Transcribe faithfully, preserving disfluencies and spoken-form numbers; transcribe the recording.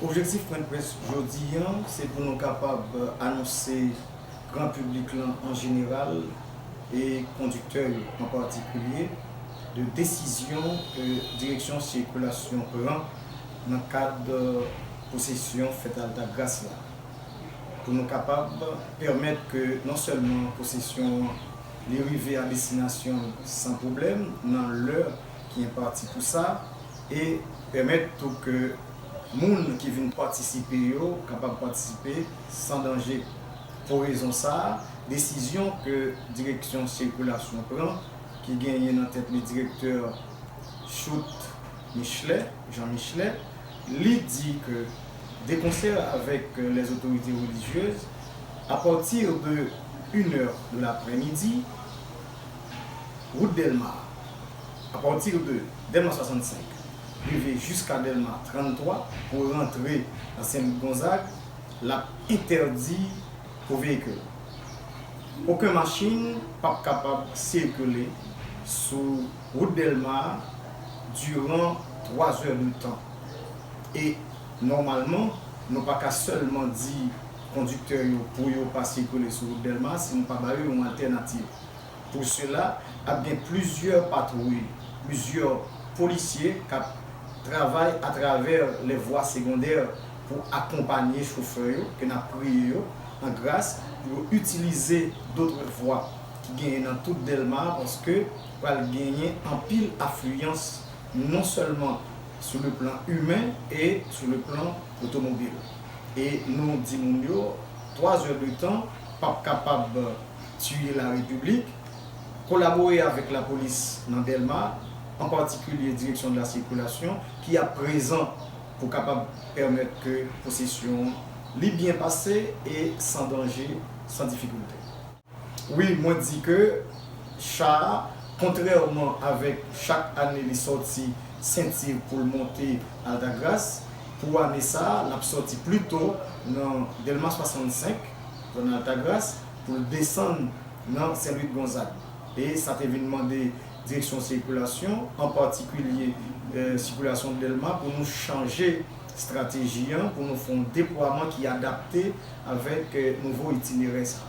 Objektif pwen près jodi an, se pou nou kapab anonse gran piblik lan an jeneral e kondiktè yo an patikilye de desizyon ke direksyon sikilasyon pran nan kad posesyon fèt Altagras la. Pou nou kapab pèmèt ke non sèlman posesyon an li rive a destinasyon l san pwoblèm nan lè ki enpati pou sa, e pèmèt tou ke moun ki vin patisipe yo kapab patisipe san danje. Pou rezon sa a, desizyon ke direksyon sikilasyon pran, ki genyen nan tèt li direktè Choute Michelet, Jean Michelet, li di ke de konsè avèk lèzotorite relijyez, apati de inè de laprèmidi, wout Dèlma, apati de Dèlma swasannsenk, rive jiska Dèlma tranntwa pou rantre nan Sen Louis Gonzague, l ap entèdi pou veyikil. Okenn machin p ap kapab sikile sou wout Dèlma diran twa zè de tan. E nòmalman, nou pa ka sèlman di kondiktè yo pou yo pa sikile sou wout Dèlma si nou pa ba yo yon altènativ. Pou sela, ap gen plizyè patwouy, plizyè polisye k ap travay atravè lè vwa segondè pou akonpanye chofè yo, ke n ap priye yo an gras pou yo itilize dòt vwa ki genyen nan tout Dèlma, paske pral genyen anpil afliyans non sèlman sou le plan imen e sou le plan otomobil. E nou di moun yo, twa zè de tan p ap kapab tiye larepiblik. Kolabore avèk lapolis nan Dèlma, an patikilye direksyon de la sikilasyon ki ap prezan pou kapab pèmèt ke posesyon an li byen pase e san danje, san difikilte. Wi, mwen di ke cha a, kontrèman avèk chak ane li sòti Sentib pou l monte Altagras, pou ane sa a, l ap sòti plito nan Dèlma swasannsenk, zòn Altagras, pou l desann nan Sen Louis Gonzague. E sa te vin mande direksyon sikilasyon, an patikilye sikilasyon Dèlma, pou nou chanje estrateji an, pou nou fè yon deplwaman ki adapte avèk nouvo itinerè sa a.